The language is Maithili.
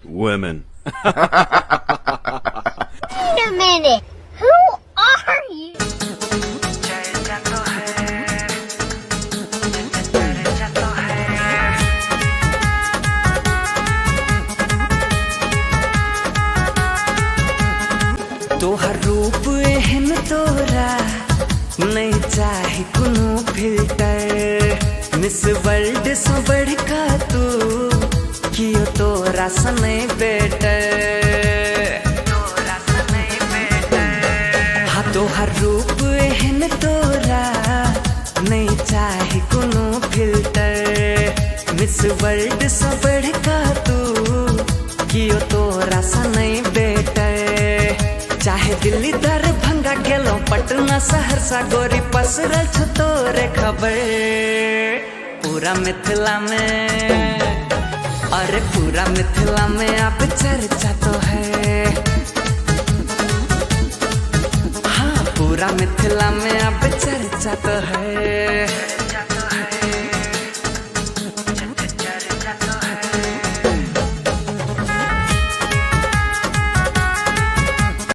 Women. Wait a minute. Who are you? तोहर रूप एहन तोरा नहीं चाही कोनो फिल्टर, मिस वर्ल्ड से बढ़का तू कियो तोरा से नहीं बेटर। हाँ तोहर रूप एहन तोरा नहीं चाही कोनो फिल्टर, मिस वर्ल्ड से बढ़का तू कियो तोरा से नहीं बेटर। चाहे दिल्ली दरभंगा गेलो पटना सहरसा गोरी पसरल छौ तोरे खबर। पूरा मिथिला में, अरे पूरा मिथिला में अब चर्चा तो है। हाँ पूरा मिथिला में अब चर्चा तो है।